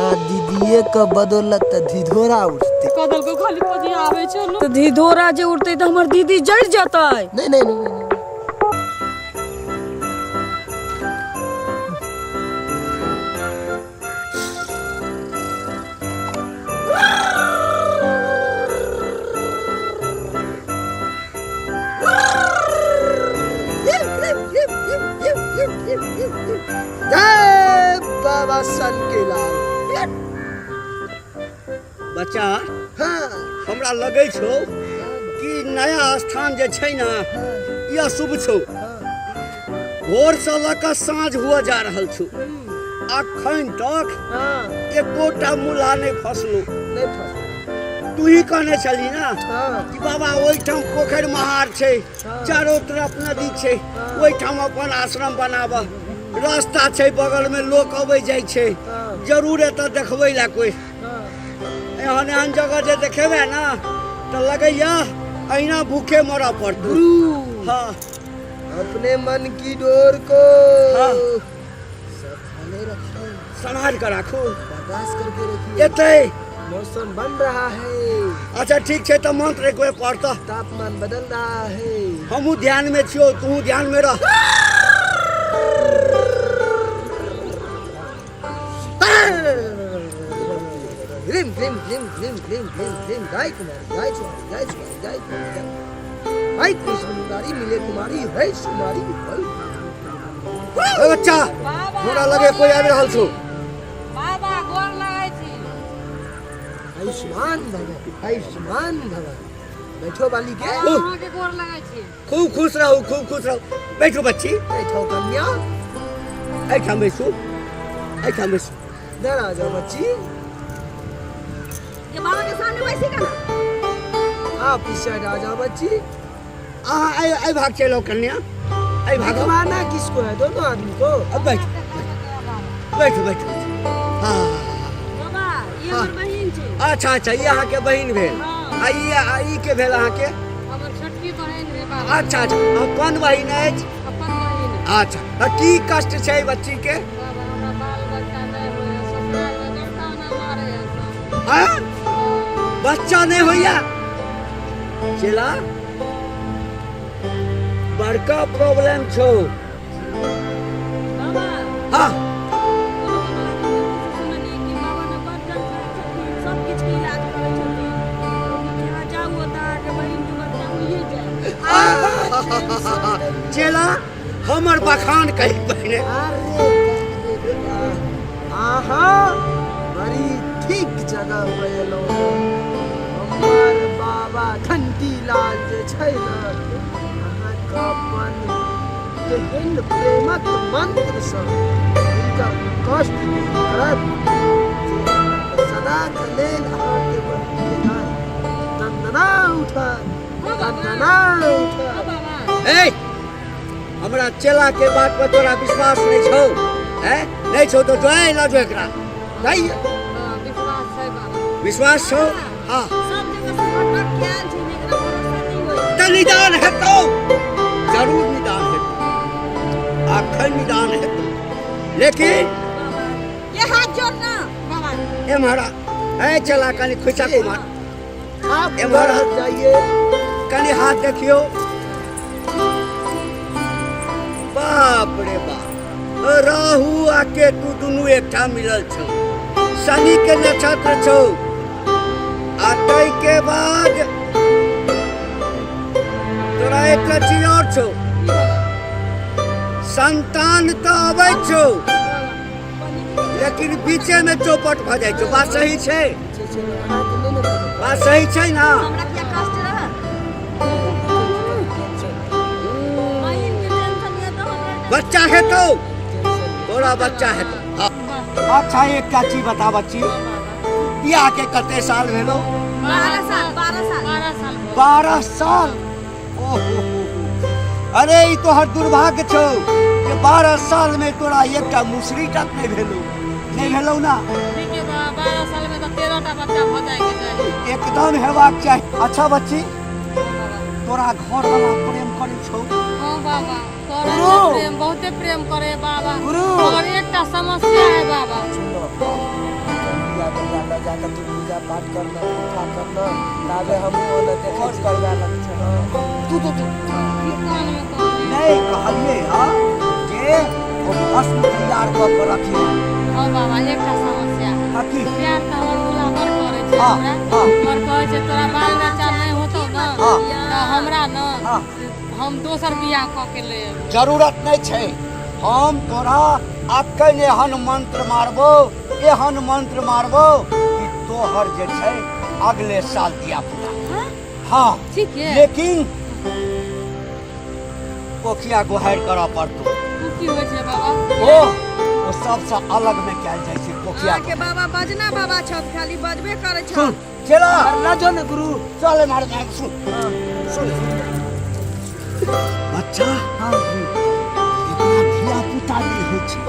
हमरा दीदीए के बदौलत तऽ धिधोरा उठतै। कदल को खाली पजिया आबै छौ ने। तऽ धिधोरा जे उठतै तऽ हमर दीदी जरि जेतै। नहीं नहीं नहीं नहीं। जय बाबा सन के लाल। बच्चा, हाँ। हमरा लगै छौ कि नया स्थान जे छै ने, ई अशुभ छौ। भोरसँ लऽ कऽ साँझ हुअ जा रहल छौ, अखन तक एकोटा मुला नहि फसलो। नहि फसलो। तू ही कहने छली ना हाँ। कि बाबा ओहिठाम पोखरि महार छै, चारो तरफ नदी छै, ओहिठाम अपन आश्रम बनाब, रास्ता छै, बगलमे लोक अबै जाइ छै। हाँ। जरूर एतऽ देखबै लए कोइ। हाँ। एहन एहन जगह जे देखेबै ने तऽ लगैया अहिना भूखे मरऽ पड़तौ। गुरु। हाँ। अपने मन की डोर को हाँ। संभाले रखिए। सम्हार के राखू। बर्दाश्त करके रखिए। एतै मौसम बन रहा है। अच्छा ठीक छै, तऽ मंत्र एक बेर पढ़तह। तापमान बदल रहा है। हमहूँ ध्यान में छियौ, तूहूँ ध्यान में रह। ह्रीम क्लीम क्लीम क्लीम क्लीम क्लीम क्लीम गाय कुमारी गाय कुमारी गाय कुमारी गाय कुमारी गाय कृष्ण मुरारी मिले कुमारी है सुमारी है। ए बच्चा, हमरा लगे कोई आबि रहल छौ। बाबा, गोर लगै छी। आयुष्मान भव, आयुष्मान भव। बैठो बालिके। खूब। अहाँके गोर लगै छी। खूब खुश रहू, खूब खुश रहू। बैठो बच्ची। बैठो कन्या। एहिठाम बैसू, एहिठाम बैसू। इधर आ जाओ बच्ची। ये बाबा के सामने बैसी का ना। आप इस साइड आ जाओ बच्ची। अहाँ एहि भाग चलि आउ कन्या, एहि भाग आउ। मारना किसको है, दोनों आदमी को? अब बैठ बैठ बैठ। हाँ। बाबा, ई हमर बहिन छै। अच्छा अच्छा, ई अहाँके बहिन भेल? हाँ। आ ई, आ ई के भेल अहाँके? हमर छोटकी बहिन भेल बाबा। अच्छा अच्छा, अपन बहिन अछि? अपन बहिन। अच्छा, आ की कष्ट छै बच्ची के? बाबा, हमरा बाल बच्चा नहि होइए, ससुराल मे बड़का ना मारैए सब। हाँ? बच्चा नहि होइए? चेला, बड़का प्रॉब्लम छौ। बाबा। हाँ। कोनो कोनो आदमी के सुनलियै कि बाबा ने बड जानकार छथिन, सब किछु के इलाज करै छथिन। यहाँ जाउ ओतऽ अहाँके बहिन के बच्चा होइए जायत। चेला, हमर बखान कही पहिने। अरे बाप रे बाप, अहाँ बड़ी ठीक जगह पर एलहुँ हँ। हमर बाबा घंटी लाल जे छै ने, अहाँके अपन तेहन प्रेमक मंत्रसँ हुनकर कष्ट दूर करत जे सदाके लेल अहाँके बहिनके दाय दंदना उठत, दंदना उठत। ए, हमरा चेला के बात पर तोरा विश्वास नहीं छौ? हैं? नहीं छौ तो जो लऽ जो एकरा। नहीं। हाँ, विश्वास छै बाबा। विश्वास छौ? हाँ। सब जगह से भटक के आयल छै, एकरा भरोसा नहीं होइ। तऽ निदान हेतौ, जरूर निदान हेतौ, अखन निदान हेतौ, लेकिन बाबा, ये हाथ जोड़ ना बाबा। एम्हर आ। ए चला, कनि खुचा कुमार। आप एम्हर उधर जाइए। कनि हाथ देखियौ। बाप रे बाप, राहु आ केतु दुनू एकठाम मिलल छौ, शनि के नक्षत्र छौ, आ ताहिके बाद तोरा एकटा चीज और छौ, संतान तऽ अबै छौ लेकिन बीचे में चौपट भऽ जाइ छौ। बात सही छै? बात सही छै ना? हमरा किया कष्ट रहत? बहिन के टेंशन यऽ तऽ हमरा बच्चा हेतौ तोरा, बच्चा हेतौ। हाँ। अच्छा, एकटा चीज बता बच्ची, बियाह के कते साल भेलो? 12 साल, 12 साल, 12 साल। 12 साल? ओहो हो हो। अरे, ई तोहर दुर्भाग्य छौ जे 12 साल में तोरा एकटा मुसरी तक नहीं भेलो, नहीं भेलो ना? ठीक है बाबा, 12 साल में तऽ 13 टा बच्चा भऽ जायके चाही। एकदम हेबाक चाही। अच्छा बच्ची, तोरा घर वाला प्रेम करै छौ? हाँ बाबा, करे गुरु। छै प्रेम, बहुते प्रेम करे बाबा। गुरु। मगर एकटा समस्या है बाबा। सुनो। जाके तू पूजा पाठ करना पूजा करना ताबे हमहूँ ओने देखै छी करवा लग छै तू तू तू नहीं कहलिए हां जे ओ भस्म तैयार कऽ के रखिए। हँ बाबा, एकटा समस्या है। हाँ, की? प्यार तऽ हमर दूल्हा बड़ करै छै हाँ, हमरा। हाँ। पर कहै छै तोरा बाल बच्चा नहि होतौ ने हाँ। तऽ हमरा ने हाँ। हम दोसर बियाह कऽ के लेब। जरूरत नहीं छै, हम तोरा अखन एहन मंत्र मारबो, एहन मंत्र मारबो कि तोहर जे छै अगले साल दिया पुता। हाँ। ठीक है। लेकिन कोखिया गोहारि करऽ पड़तौ। ओ की होइ छै बाबा? ओ सबसँ अलग में कयल जाइ छै कोखिया। अहाँके बाबा बजना बाबा छथि, खाली बजबे करै सुन छथि। चला ना जो ने गुरु। चल मार सुन सुन बच्चा, हाँ गुरु। एकरा धिया पुता नहि होइ छै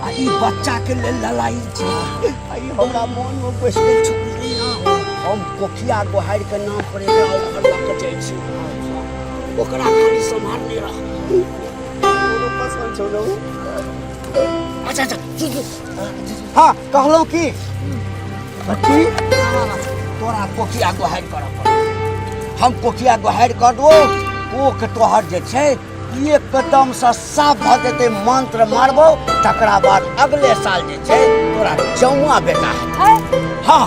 आ ई बच्चा के लेल ललाइ छै आ ई हमरा मन में बसि गेल छै, बुझली ना? हम कोखिया गोहारि के नाम पर एकरा उपर लऽ के जाइ छी, ओकरा खाली सम्हारने रह। पसंद छौ ने उ? अच्छा अच्छा, सुन सुन। हाँ कहलहुँ की बच्ची, तोरा कोखिया गोहारि करऽ पड़तौ। हम कोखिया गोहारि कऽ देबो, कोख तोहर जे छै एकदम से साफ भऽ जेतै। मंत्र मारबो तकरा बाद अगले साल जे छै तोरा चौआ बेटा हेतै। हाँ।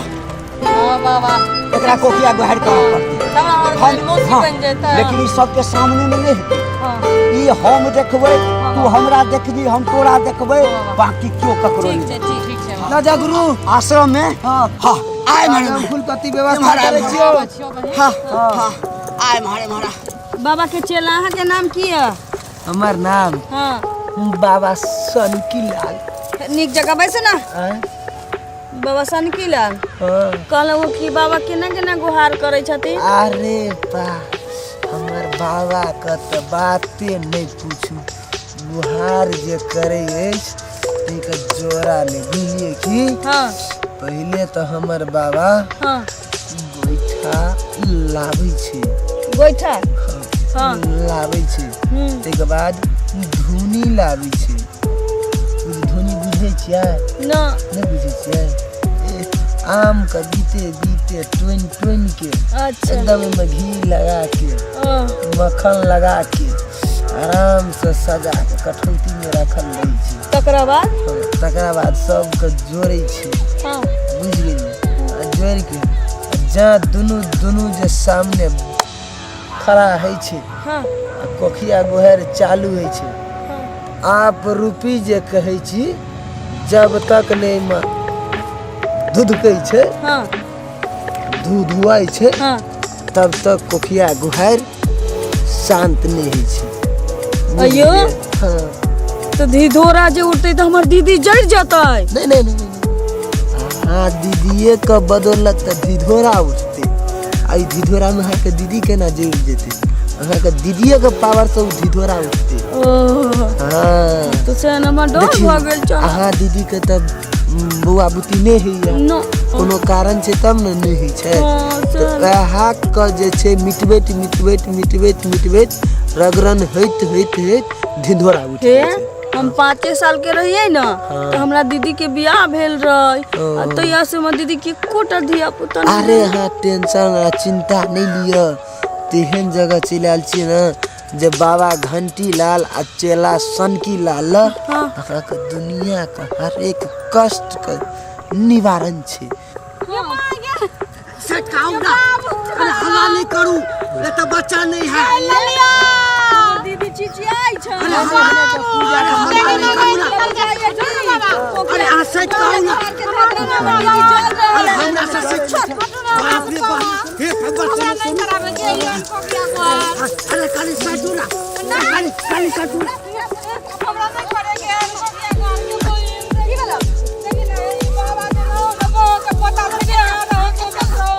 हँ बाबा। एकरा कोखिया गोहारि करऽ पड़तै। तब हमर हम मौसी हाँ, बनि जेतै। लेकिन ई सबके सामने में नहि हेतै। हाँ। ई हम देखबै, तू हमरा देखबी, हम तोरा देखबै, बाकी केओ ककरो ठीक नहि। छै, ठीक ठीक छै बाबा। ना जा गुरु। आश्रम में। हाँ। हाँ, आय मारे। हम फूल पत्ती व्यवस्था एम्हर करै आबि। छियौ। आबै छियौ बहिन। हाँ हाँ, आय मारे मारा। बाबा के चेला, अहाँके नाम की यऽ? हमर नाम? हाँ। बाबा सनकी लाल। नीक जगह बैसे ना। आँय? बाबा सनकी लाल। हाँ। कहलहुँ कि बाबा केना केना गुहार करै छथिन? अरे बा, हमर बाबा के तऽ बाते नहि पूछू, गुहार जे करै अछि ताहिके जोड़ा नहि, बुझलियै की? हाँ। पहिले तऽ हमर बाबा हाँ गोइठा लाबै छै। गोइठा? हाँ। लाबै छै। हम्म। ताहिके बाद धुनी लाबै छै। धुनी बुझै छियै? ना। नहि बुझै छियै? ए, आमके बीते बीते टोनि टोनि के अच्छा। एकदम ओहिमे घी लगा के, हाँ। मक्खन लगा के, आराम से सजा के कठौती में राखल रहै छै। तकरा बाद? तकरा बाद सबके जोड़ै छै। हाँ। बुझि गेलियै? आ जोड़ि के जा दुनू दुनू जे सामने खड़ा होइ छै हाँ। आ कोखिया गोहर चालू होइ छै, आप रूपी जे कहै छी, जब तक नहि एहिमे धुधकै छै, हाँ। धुधुआइ छै, हाँ। तब तक कोखिया गुहारि शान्त नहि होइ छै। अय्यो। हाँ। तऽ धिधोरा जे उठतै तऽ हमर दीदी जरि जेतै। नहीं नहीं नहीं नहीं अहाँ दीदीए के बदौलत तऽ धिधोरा उठतै। आ ई धिधोरामे अहाँके दीदी केना जरि जेतै? अहाँके दीदीए के पावर से उ धिधोरा उठतै। ओ। हाँ। तऽ से हमर डर देखियौ, भऽ गेल छल। अहाँ दीदी के तऽ बौआ बुती नहि होइया। न। कोनो कारण छै तब ने नहि होइ छै। हाँ, तऽ से वएह के जे छै मिटबैत मिटबैत मिटबैत मिटबैत रगड़न होइत होइत होइत धिधोरा उठि हे जाइ छै। हम 5 साल के रहियै ने तऽ हमरा दीदी के बियाह भेल रहै आ तहिया से हमर दीदी के एकोटा धिया पुता नहि। अरे अहाँ टेंशन आ चिंता नहि लिअ, तेहन जगह चलि आयल छियै ने जे बाबा घंटी लाल आ चेला सनकी लाल। हाँ। अहाँके दुनिया के हरेक कष्ट के निवारण छै। सटकाऊ ना, अरे हल्ला नहीं करू, नहीं तो बच्चा नहीं है। हमर दीदी चिचियाइ छै। अरे हल्ला, अरे हल्ला नहीं करू ना, अरे अहाँ सटकाऊ ना, अरे हमरा से सट, बाप रे बाप, हे बच्चा सुनू, अरे कनी सटू ना, कनी कनी सटू ना। हमरा नहि करे के है कोकिया गोहार के बहिन। की भेलो? देखी ने ई बाबा के नाम ने बो के पता के रहो के ककरो।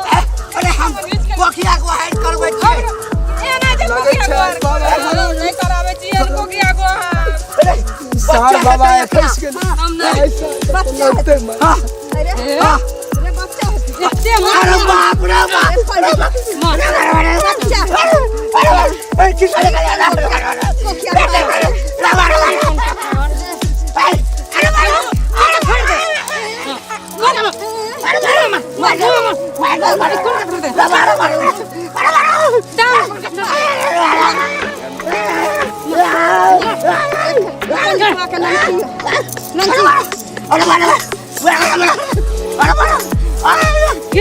अरे हम कोखिया गोहारि करबै छियै। एना जे कोकिया गोहार नहि कराबै छियै कोकिया गोहार। अरे सार बच्चा बाबा हेतै एकरा। फँसि गेल। हम नहि। लगतै। हाँ, अरे हाँ। रे बच्चा हेतै। एते अरे बाप रे बाप, अरे बाप, मार। अरे बच्चा। अरे अरे की करे करे अरे अरे अरे अरे मार मार कोन कथा मारो मारो के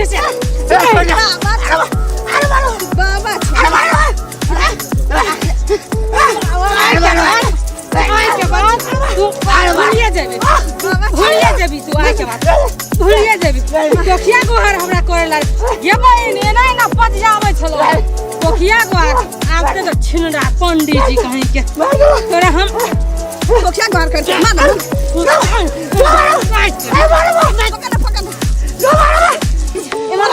छै बाबा आइ के बाद तू भूलिए जेबी, भूलिए जेबी तू। आइ के बाद भूलिए जेबी। कोखिया गोहर हमरा करे लाग गे बहिन, एना एना पतियाबै छलो कोखिया गोहर। आब ते छिनरा पंडीजी कहीं के तोरा हम कोखिया गोहर कर छै मार पकड़ पकड़। इमहर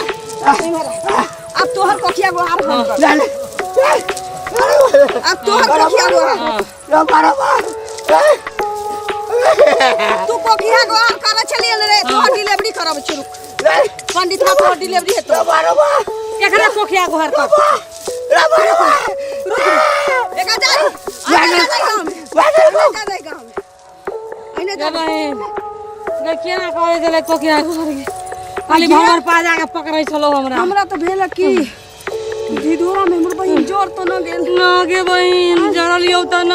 इमहर, अब तोहर कोखिया गोहर हम कर। अब तोहर कोखिया गोहर, तू कोखिया गोहर करे छलिए रे, तोहर डिलीवरी करब छी। रुक पंडित, तोहर डिलीवरी हेतौ। एकरा कोखिया गोहर कर। एका जा जा गाँव में, जा जा गाँव में, अइने गे जा। बहिन गे, केना करे छलै कोखिया गोहर गे? खाली भंवर पाजा के पकड़ै छलो हमरा। हमरा तऽ भेल कि धिधोरा में हमर बहिन जोर तो न गेल? ना गे बहिन, जरल यौ तऽ न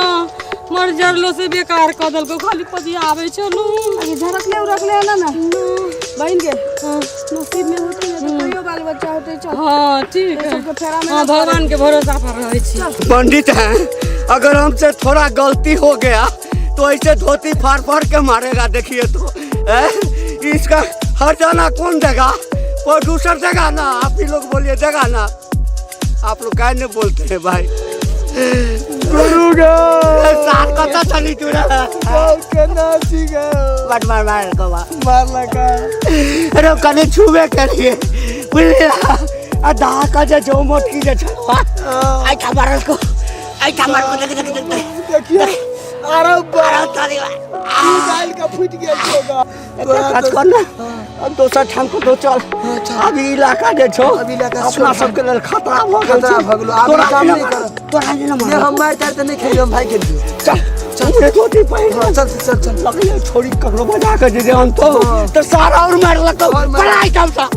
मर, जरलो से बेकार कऽ देलको, खाली पतियाबै छलू। अगे झरकले उरकले ना ना बहिन के नसीब में होते ना तो कहियो बाल बच्चा होते। चल। हाँ, ठीक है। सबके फेरा में। हाँ, भगवान के भरोसा पर रहै छी। पंडित हैं, अगर हमसे थोड़ा गलती हो गया तो ऐसे धोती फाड़ फाड़ के मारेगा। देखिए तो हैं? इसका हर्जाना कौन देगा? प्रोड्यूसर देगा ना? आप ही लोग बोलिए, देगा ना? आप लोग क्या नहीं बोलते हैं भाई? गुरु गे। साथ कता चली तू रे? केना छी गे? बट मार मार कबा। मारलका। अरे कने छुबे करिए बुझलिए, आ दहा का जे जो मोटकी जे छलवा, आई था मारल को, आई था मार को, देख देख देख। देखिए, अरे अरे तारी दाल का फूट गेल होगा। काज कर ना, अब दोसर ठाम को तो चल। हाँ, चल। अब ई इलाका जे छौ, अब इलाका अपना छोड़। सबके लेल खतरा भऽ गेल खतरा छै। भऽ गेलौ। आब तोरा ई काम बिना नहि करब। तोरा बिना ने मारब। हम मारि तारि तऽ नहि खेलियौ, हम भाई के दियौ। चल चल, उहे धोती पहिर। हाँ, चल चल चल। लगलै छोड़ी ककरो बजा के जे जे अनतौ हाँ। तऽ सारा और मारलकौ। और मार- बड़ा आइटम सा।